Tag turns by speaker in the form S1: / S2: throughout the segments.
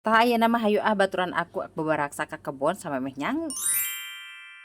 S1: Tah, ayeuna mah hayu ah, baturan aku bebaraksa ka kebon samemeh nyangu.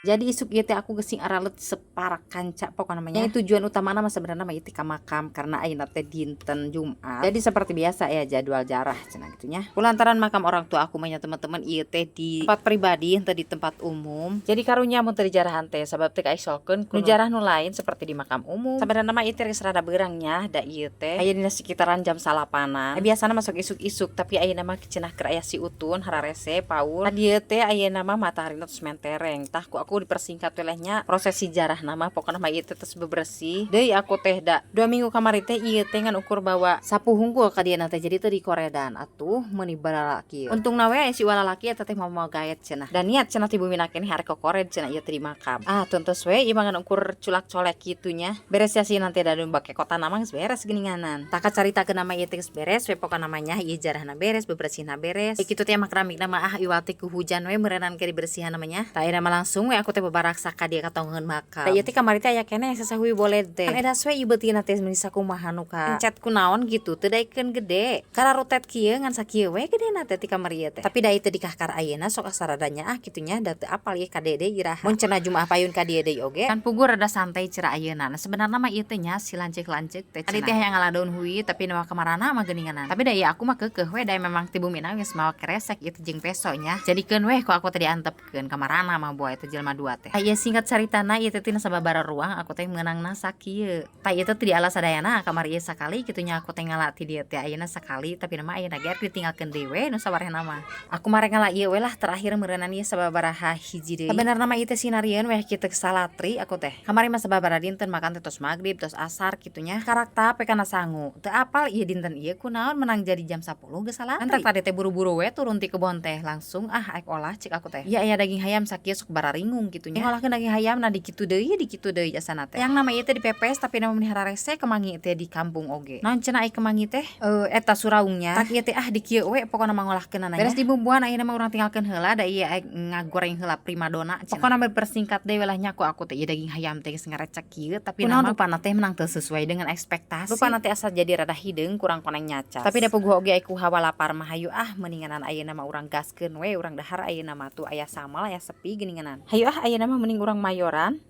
S1: Jadi isuk ieu teh aku gesing aralet separak kanca pokokna mah nya. Tujuan utamana mah sebenarnya mah ieu teh ka makam karena ayeuna teh dinten Jumat. Jadi seperti biasa ya, jadwal jarah cenah gitu nya. Kulantaran makam orang tua aku mah nya, teman-teman, ieu teh di tempat pribadi, henteu di tempat umum. Jadi karunya mun teu dijarahan teh, sabab teu kaisolkeun ku nu jarah nu lain seperti di makam umum. Sebenarnya mah ieu teh geus rada beurang nya, da ieu teh aya dina sekitaran jam 9-an. Biasana masuk isuk-isuk, tapi ayeuna mah cenah keur aya si Utun hararese paur. Dieu teh ayeuna mah mataharina tos mentereng. Tah, ku aku dipersingkat we nya prosesi jarahna mah. Pokokna mah ieu teh tos bebersih deui aku teh, da 2 minggu kamari teh ieu teh ngan ukur bawa sapu hungkul ka dieu teh, jadi teu dikoredan atuh meuni balalaki. Untungna we aya si lalaki eta teh mau gaet cenah dan niat cenah ti bumi keneh arek kokored cenah ieu teh di makam. Ah, tuntos we ieu mah, ngan ukur culak colek kitu nya, beres ya sih nanti da bake kota nama geus beres geuninganan. Tah, kacaritakeun nama ieu teh geus beres we pokokna mah nya, ieu jarahna beres, bebersihna beres kitu teh. Mah keramikna mah ah, iwal teh ku hujan we meureunnan ke dibersihan namanya. Tah, ayeuna mah langsung we aku teh bebaraksa ka dieu ka tonggohan makam. Tah, ieu teh kamari teh aya keneh sasahui boled teh kan, edas we ieu beutina teh meuni sakumaha nu ka encet ku naon gitu, teu daekeun gede kararutet kieu, ngan sakieu we gedena teh ti kamari ieu teh. Tapi da ieu teh dikahkar ayeuna sok asa rada nyaah kitu nya, da teu apal ieu ka dede iraha mun cenah Jumaah payun ka dieu deui oge kan puguh rada santai cerah ayeuna. Nah, sebenarnya mah ieu teh nya si lanceuk-lanceuk teh cenah teh hayang ngala daun hui, tapi nu kamarana mah geuninganan. Tapi da ieu aku mah keukeuh we, da memang ti bumina geus mawa keresek ieu teh jeung peso nya, jadikeun we ku aku teh diantepkeun kamarana mah boa eta jelema dua teh. Ieu singkat caritana ieu teh tina sababaraha ruang aku teh meunangna sakieu. Tah, ieu teh teu diala sadayana kamari ieu, sakali kitu nya aku teh ngala ti dieu teh ayeuna sakali, tapi nama ayeuna ge ditinggalkeun deui we nu sabarehna mah. Aku mah rek ngala ieu we lah terakhir meureunnan ieu sababaraha hiji deui. Sabenerna mah ieu teh sinarieun weh kitu salatri aku teh kamari mah sababaraha dinten makan teh tos magrib, tos asar kitu nya, karakta pe kana sangu. Teu apal ieu dinten ieu kunaon menang jadi jam 10 geus salatri. Entar tadi teh buru-buru we turun ti kebon teh, langsung ah aek olah cik aku teh ya, aya daging hayam sakieu sok bararingung kitu nya, ngolahkeun daging hayam. Nah, dikitu deui, dikitu deui asana teh yang nama ieu teh dipepes, tapi nama meuni hararese kemangi teh di kampung oge. Naon cenah ai kemangi teh eta suraungnya tak ieu teh ah, dikieu we pokona mah ngolahkeunana. Beres dibumbuan, ayeuna mah urang tinggalkeun heula, da ieu aek ngagoreng heula primadona. Pokona mah persingkat deui lah nya ku aku teh, ieu daging hayam teh geus ngarecek kieu, tapi nama rupana teh menang teu sesuai dengan ekspektasi, rupana teh asa jadi rada hideung, kurang koneng nyacas. Tapi da puguh oge ai ku hawa lapar mah, hayu ah, mendinganan ayeuna mah urang gaskeun we, urang dahar ayeuna mah. Tuh aya samal, aya sepi geuninganan. Hayu ah, ayeuna mah mending urang mayoran.